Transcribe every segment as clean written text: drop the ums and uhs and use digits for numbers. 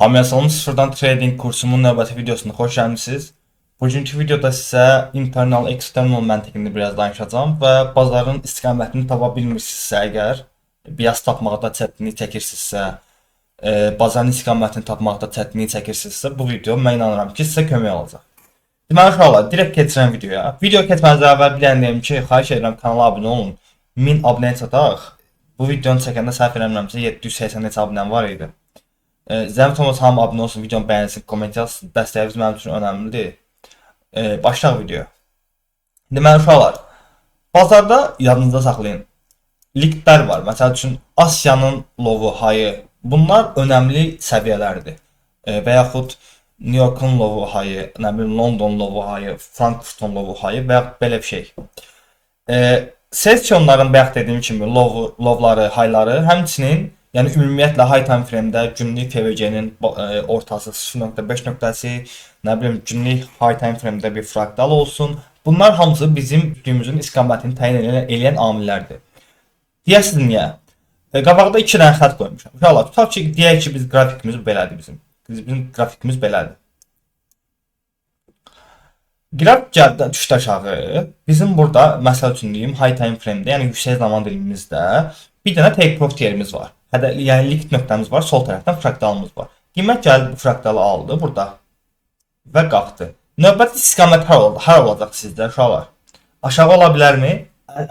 Hamıya salam, sıfırdan trading kursumun növbəti videosuna xoş gəlmisiniz. Bugünkü videoda sizə internal, external məntiqini biraz danışacağam və bazarın istiqamətini tapa bilmirsinizsə əgər, bias tapmaqda çətinlik çəkirsinizsə, bazarın istiqamətini tapmaqda çətinlik çəkirsinizsə, bu video mən inanıram ki, sizə kömək olacaq. Deməli uşaqlar, direkt keçirəm videoya. Video keçməzdən əvvəl bir dənə deyim ki, xahiş edirəm kanala abunə olun. 1000 abunəyə çataq. Bu videonu çəkəndə səhv eləmirəmsə 780 neçə abunəm var idi. Zəhmət olmasa hamı abunə olsun, videonu bəyənsin, komment yazsın. Dəstəyiniz mənim üçün önəmlidir. Başlayaq videoya. Deməli uşaqlar, bazarda yadınızda saxlayın. Liklər var. Məsəl üçün Asiyanın lovu, hayı. Bunlar önəmli səviyyələrdir. Və yaxud New Yorkun lovu, hayı, nə bilim London lovu, hayı, Frankfurtun lovu, hayı və yaxud belə bir şey. Sessionların bayaq dediyim kimi lovları, hayları, həmçinin yəni ümumiyyətlə high time frame-də günlük FVG-nin ortası 0.5 nöqtəsi, nə bilim günlük high time frame-də bir fraktal olsun. Bunlar hamısı bizim gücümüzün istiqamətini təyin eləyən amillərdir. Deyəsiniz niyə? Qabaqda 2 dənə xətt qoymuşam. Uşaqlar, tutaq ki, deyək ki, biz qrafikimiz belədir bizim. Bizim qrafikimiz belədir. Qrafik gəldi, düşdü aşağı. Bizim burada məsəl üçün deyim, high time frame-də, yəni yüksək zaman dilimimizdə bir dənə take profit yerimiz var. Hədə, yəni likvid nöqtəmiz var, sol tərəfdən fraktalımız var. Qiymət gəldi bu fraktalı aldı burada və qalxdı. Növbəti istiqamət hara olacaq sizdə uşaqlar? Aşağı ola bilərmi?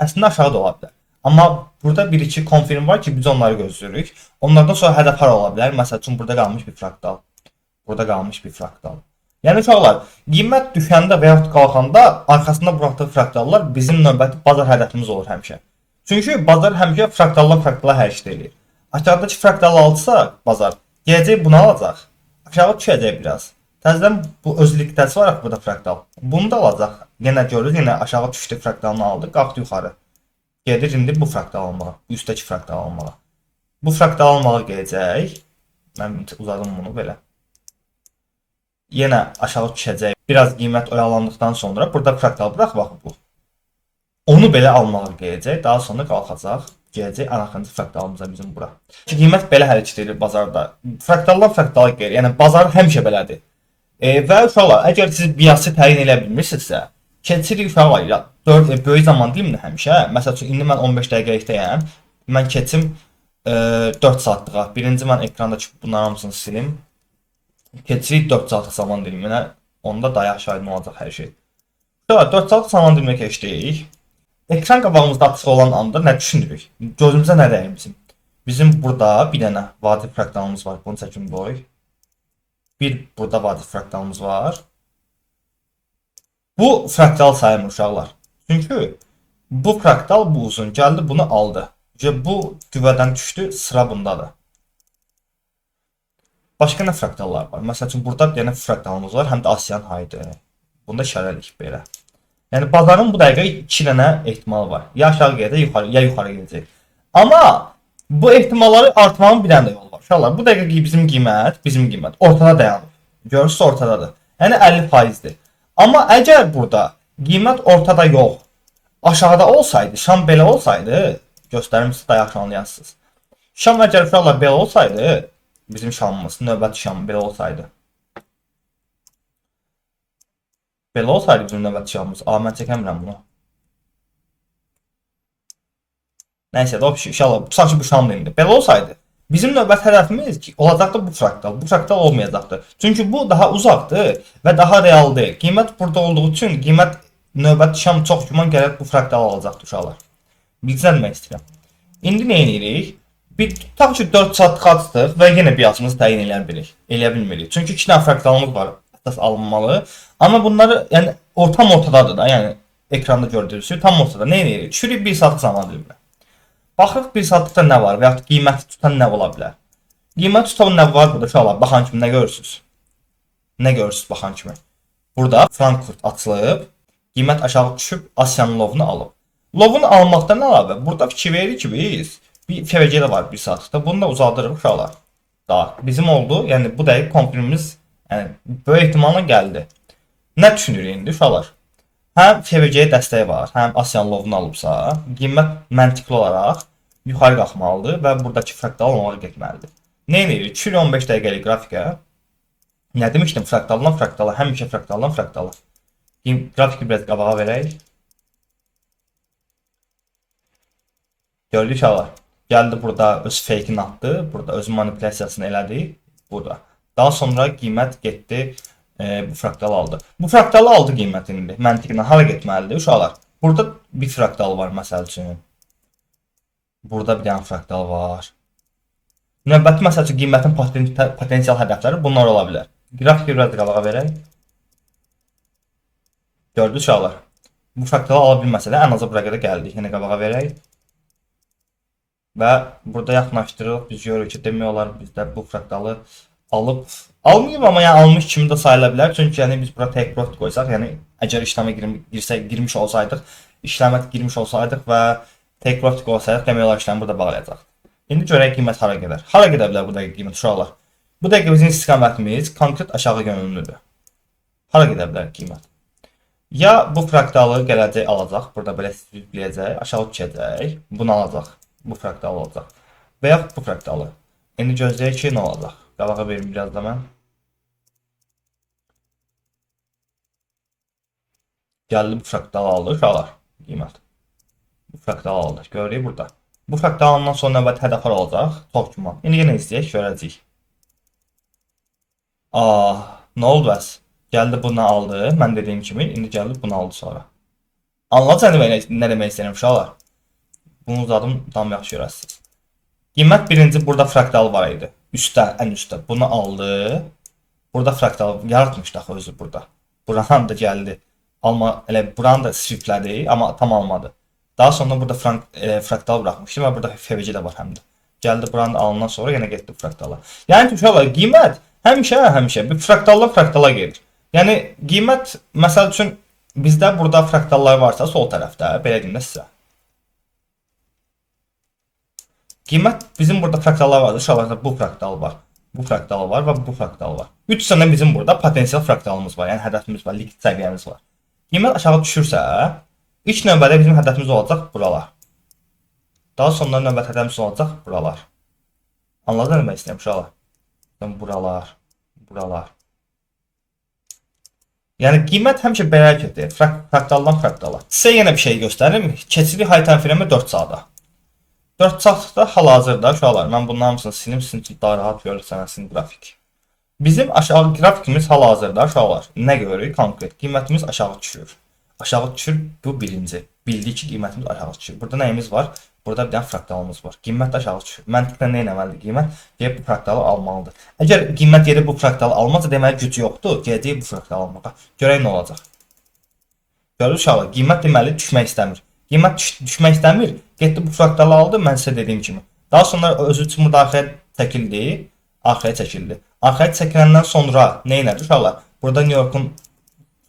Əslində aşağı da ola bilər. Amma burada bir-iki konfirm var ki, biz onları gözləyirik. Onlardan sonra hədəf hara ola bilər? Məsəl üçün burada qalmış bir fraktal. Burada qalmış bir fraktal. Yəni uşaqlar, qiymət düşəndə və yaxud qalxanda arxasında buraxdığı fraktallar bizim növbəti bazar hədəfimiz olur həmişə. Çünki bazar həmişə fraktaldan fraktala hərəkət eləyir. Aşağıdakı fraktalı alsa bazar, gələcək bunu alacaq. Aşağı düşəcək biraz. Təzədən bu öz likviditəsi var axı burada fraktal. Bunu da alacaq. Yenə görürüz, yenə aşağı düşdü, fraktalını aldı, qalxdı yuxarı. Gedir indi bu fraktal almağa, bu üstdəki fraktal almağa. Bu fraktal almağa gələcək. Mən uzadım bunu belə. Yenə aşağı düşəcək. Biraz qiymət oyalandıqdan sonra burada fraktal burax bax bu. Onu belə almağa gələcək. Daha sonra qalxacaq. Gələcək anaxıncı fraktalımıza bizim bura. Qiymət belə hərəkət edir bazarda. Fraktaldan fraktala gedir. Yəni bazar həmişə belədir. Və uşaqlar, əgər siz biası təyin eləyə bilmirsinizsə, keçirik uşaqlar, ya 4 böyük zaman dilimində həmişə. Məsəl üçün indi mən 15 dəqiqəlikdəyəm. Mən keçim 4 saatlığa. Birinci mən ekrandakı bunların hamısını silim. Keçirik 4 saatlıq zaman diliminə. Onda daha yaxşı aydın olacaq hər şey. Uşaqlar, 4 saatlıq zaman diliminə keçdik. Ekran qabağımızda açıq olan anda nə düşünürük? Gözümüzə nə dəyir bizim? Bizim burada bir dənə vacib fraktalımız var. Bunu çəkim qoy. Bir burada vacib fraktalımız var. Bu fraktal sayılmır uşaqlar. Çünki bu fraktal bu uzun gəldi, bunu aldı. Bu qüvvədən düşdü, sıra bundadır. Başqa nə fraktallar var? Məsəl üçün burada bir dənə fraktalımız var, həm də Asiyan haydı. Bunu da işarələdik belə. Yəni bazarın bu dəqiqə 2 dənə ehtimalı var. Ya aşağı gedəcək, yuxarı, ya yuxarı gedəcək. Amma bu ehtimalları artmağın bir dənə də yolu var. Uşaqlar, bu dəqiqə bizim qiymət ortada dayanır. Görürsüz, ortadadır. Yəni 50%-dir. Amma əgər burada qiymət ortada yox, aşağıda olsaydı, şam belə olsaydı, göstərim sizə daha yaxşı anlayasınız. Şam əgər uşaqlar belə olsaydı, bizim şamımız, növbəti şam belə olsaydı. Belə olsaydı bizim növbəti şamımız. Aa, mən çəkəmirəm bunu. Nəysə, də inşallah, tutaq ki, bu şamdır indi. Belə olsaydı, bizim növbəti hədəfimiz ki, olacaqdı bu fraktal. Bu fraktal olmayacaqdı. Çünki bu daha uzaqdır və daha real deyil. Qiymət burada olduğu üçün qiymət növbəti şam çox güman gəlib bu fraktalı alacaqdı uşaqlar. Bilgisə demək istəyirəm. İndi nə edirik? Bir tutaq ki, 4 saatlıq açdıq və yenə biasımızı təyin eləyə bilirik. Eləyə bilmirik. Çünki 2 dənə fraktalımız var əsas alınmalı. Amma bunları yəni tam ortadadır da, yəni ekranda gördüyünüz kimi tam ortada. Nə edirik? Düşürük 1 saatlıq zaman diliminə. Baxırıq 1 saatlıqda nə var və yaxud qiyməti tutan nə ola bilər. Qiyməti tutan nə var burada uşaqlar? Baxan kimi nə görürsünüz? Nə görürsünüz baxan kimi? Burada Frankfurt açılıb, qiymət aşağı düşüb Asiyanın lovunu alıb. Lovunu almaqdan əlavə burada fikir veririk ki, biz bir FVG də var 1 saatlıqda. Bunu da uzadırıq uşaqlar. Daha bizim oldu. Yəni bu dəqiqə konfirmimiz yəni böyük ehtimalla gəldi. Nə düşünürük indi uşaqlar? Həm FVG-yə dəstək var, həm Asiyan lovunu alıbsa, qiymət məntiqli olaraq yuxarı qalxmalıdır və buradakı fraktal almağa getməlidir. Nə edirik? 2 15 dəqiqəlik qrafikə. Nə demişdim? Fraktaldan fraktala, həmişə fraktaldan fraktala. Qrafiki biraz qabağa verək. Gördük uşaqlar. Gəldi burada öz fake'ini atdı. Burada öz manipulyasiyasını elədi. Burada. Daha sonra qiymət getdi, bu fraktalı aldı. Bu fraktalı aldı qiymət indi. Məntiqlə hara getməlidir uşaqlar? Burada bir fraktal var məsəl üçün. Burada bir dənə fraktal var. Növbəti məsəl üçün qiymətin potensial hədəfləri bunlar ola bilər. Qrafiki biraz qabağa verək. Gördünüz uşaqlar. Bu fraktalı ala bilməsə də ən azı bura qədər gəldik. Yenə qabağa verək. Və burada yaxınlaşdırırıq. Biz görürük ki, demək olar bizdə bu fraktalı alıb almayıb, amma yəni almış kimi də sayıla bilər. Çünki yəni biz bura take profit qoysaq, yəni əgər işləmə girmiş olsaydıq, işləmə girmiş olsaydıq və take profit qoysayıq, demək olar işləmi burada bağlayacaq. İndi görək qiymət hara gedər. Hara gedə bilər bu dəqiqə qiymət uşaqlar? Bu dəqiqə bizim istiqamətimiz konkret aşağı yönlüdür. Hara gedə bilər qiymət? Ya bu fraktalı gələcək alacaq, burada belə sürükləyəcək, aşağı düşəcək, bunu alacaq. Bu fraktalı olacaq. Və yaxud bu fraktalı. İndi gözləyək ki, nə olacaq? Qabağa verim biraz da mən. Gəldi bu fraktalı aldı uşaqlar. Qiymət. Bu fraktalı aldı. Görürük burada. Bu fraktalı alandan sonra növbəti hədəf hara olacaq? Çox güman. İndi yenə izləyək, görəcəyik. Ah, nə oldu bəs? Gəldi bunu aldı. Mən dediyim kimi, indi gəldi bunu aldı sonra. Anladınız nə demək, nə demək istəyirəm uşaqlar? Bunu uzadım, tam yaxşı görəsiniz. Qiymət birinci burada fraktal var idi. Üstə, ən üstə. Bunu aldı. Burada fraktal yaratmışdı axı özü burada. Buranı da gəldi. Alma, elə buranı da sweeplədi, amma tam almadı. Daha sonra burada fraktal buraxmışdı və burada FVG də var həm də. Gəldi buranı da alandan sonra yenə getdi fraktala. Yəni ki, uşaqlar, qiymət həmişə bir fraktaldan fraktala gedir. Yəni qiymət məsəl üçün bizdə burada fraktallar varsa sol tərəfdə, belə deyim də sizə. Qiymət bizim burada fraktallar vardır. Uşaqlar, bu fraktal var, bu fraktal var və bu fraktal var. 3 dənə bizim burada potensial fraktalımız var. Yəni hədəfimiz var, likvid səviyyəmiz var. Qiymət aşağı düşürsə, ilk növbədə bizim hədəfimiz olacaq buralar. Daha sonra növbəti hədəfimiz olacaq buralar. Anladın nə demək istəyirəm uşaqlar? Buralar, buralar. Yəni qiymət həmişə belə gedir. Fraktaldan fraktala. Sizə yenə bir şey göstərim. Keçirik high time frame-ə 4 saata. 4 saatda hal-hazırda uşaqlar, mən bunun hamısını silim, sizin üçün daha rahat görürsənəsini qrafik. Bizim aşağı qrafikimiz hal-hazırda uşaqlar, nə görürük? Konkret qiymətimiz aşağı düşür. Aşağı düşür, bu birinci. Bildik ki, qiymətimiz aşağı düşür. Burada nəyimiz var? Burada bir dənə fraktalımız var. Qiymət də aşağı düşür. Məntiqlə nə etməlidir qiymət? Gedib bu fraktalı almalıdır. Əgər qiymət yeri bu fraktalı almazsa, deməli gücü yoxdur. Gedəcək bu fraktalı almağa. Görək nə olacaq. Görürüz uşaqlar, qiymət deməli düşmək istəmir. Qiymət düşmək istəmir. Getdi bu fraktalı aldı, mən sizə dediyim kimi. Daha sonra özü üçün burada arxaya çəkildi. Arxaya çəkildi. Arxaya çəkiləndən sonra nə etdi uşaqlar? Burada New York'un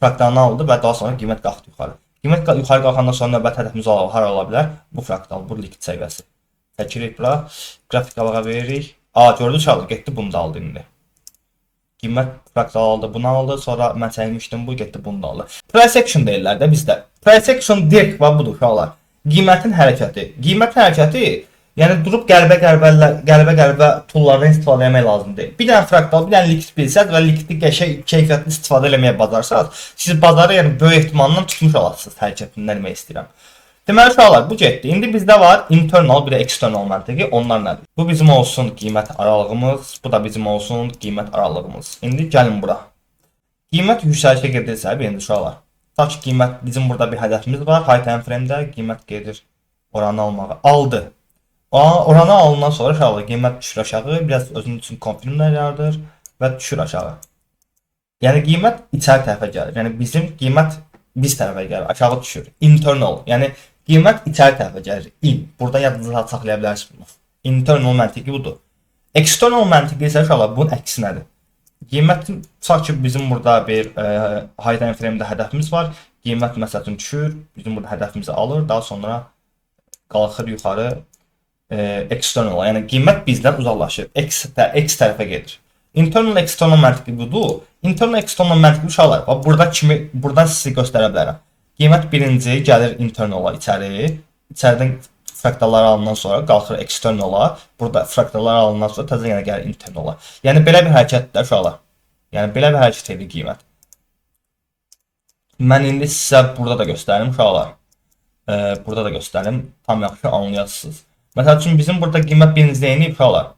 fraktalını aldı və daha sonra qiymət qalxdı yuxarı. Qiymət yuxarı qalxandan sonra növbəti hədəfimiz hara ola bilər? Bu fraktal, bu likvid səviyyəsi. Çəkirik bura, qrafik qabağa veririk. A, gördünüz uşaqlar, getdi bunu da aldı indi. Qiymət fraktal aldı, bunu aldı. Sonra mən çəkmişdim bu, getdi bunu da aldı. Price action deyirlər də bizdə. Price action deyək və budur uşaqlar. Qiymətin hərəkəti. Qiymətin hərəkəti, yəni durub qəribə toollardan istifadə etmək lazım deyil. Bir dənə fraktal, bir dənə likvid bilsəz və likvidi qəşəng, keyfiyyətli istifadə eləməyə bacarsanız, siz bazarı yəni böyük ehtimalla tutmuş olasınız hərəkətini, nə demək istəyirəm. Deməli uşaqlar, bu getdi. İndi bizdə var internal, bir də external məntiqi. Onlar nədir? Bu bizim olsun qiymət aralığımız, bu da bizim olsun qiymət aralığımız. İndi gəlin bura. Qiymət yüksəlişə gedirsə, birinci uşaqlar. Ta ki qiymət, bizim burada bir hədəfimiz var. High time frame-də qiymət gedir oranı almağa. Aldı. Oranı alından sonra uşaqlar qiymət düşür aşağı, biraz özünün üçün konfirmlər yaradır və düşür aşağı. Yəni qiymət içəri tərəfə gəlir. Yəni bizim qiymət biz tərəfə gəlir, aşağı düşür. Internal, yəni qiymət içəri tərəfə gəlir. In. Burada yadınızda saxlaya bilərsiniz bunu. Internal məntiqi budur. External məntiqi isə uşaqlar bunun əksinədir. Qiymətin, tutaq ki, bizim burada bir high time frame-də hədəfimiz var. Qiymət məsəl üçün düşür, bizim burada hədəfimizi alır, daha sonra qalxır yuxarı external, yəni qiymət bizdən uzaqlaşır. X, X tərəfə gedir. Internal external məntiqi budur. Internal external məntiqi uşaqlar, bax burada kimi buradan sizə göstərə bilərəm. Qiymət birinci gəlir internala içəri, içəridən Fraktallar alından sonra qalxır externala. Burada fraktallar alından sonra təzə yenə gəlir internala. Yəni belə bir hərəkətdir uşaqlar. Yəni belə bir hərəkət edir qiymət. Mən indi sizə burada da göstərim uşaqlar. Burada da göstərim. Tam yaxşı anlayasınız. Məsəl üçün bizim burada qiymət birinci neyini uşaqlar?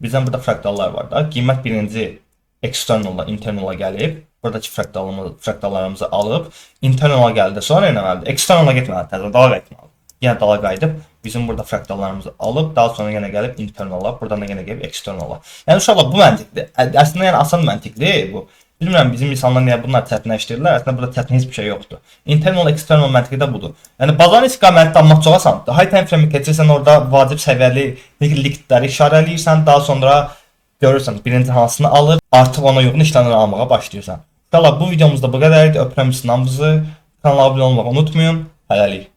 Bizdən burada fraktallar var da. Qiymət birinci externala, internala gəlib. Buradakı fraktallarımızı alıb internala gəldi. Sonra nə etməlidir? Externala getməlidir, təzə dala qayıtmalıdır. Yenə dala qayıdıb bizim burada fraktallarımızı alıb, daha sonra yenə gəlib internala, buradan da yenə gəlib externala. Yəni uşaqlar, bu məntiqdir. Əslində yəni asan məntiqdir bu. Bilmirəm bizim insanlar niyə bunlar çətinləşdirirlər. Əslində burada çətin heç bir şey yoxdur. Internal, external məntiqi də budur. Yəni bazarın istiqamətini tanımaq çox asandır. High time frame keçirsən, orada vacib səviyyəli likvidləri işarələyirsən, daha sonra görürsən birinci hansını alır, artıq ona uyğun işlemləri almağa başlayırsan. İnşallah bu videomuzda bu qədər idi. Öpürəm sizin hamınızı. Kanala abunə olmağı unutmayın. Hələlik.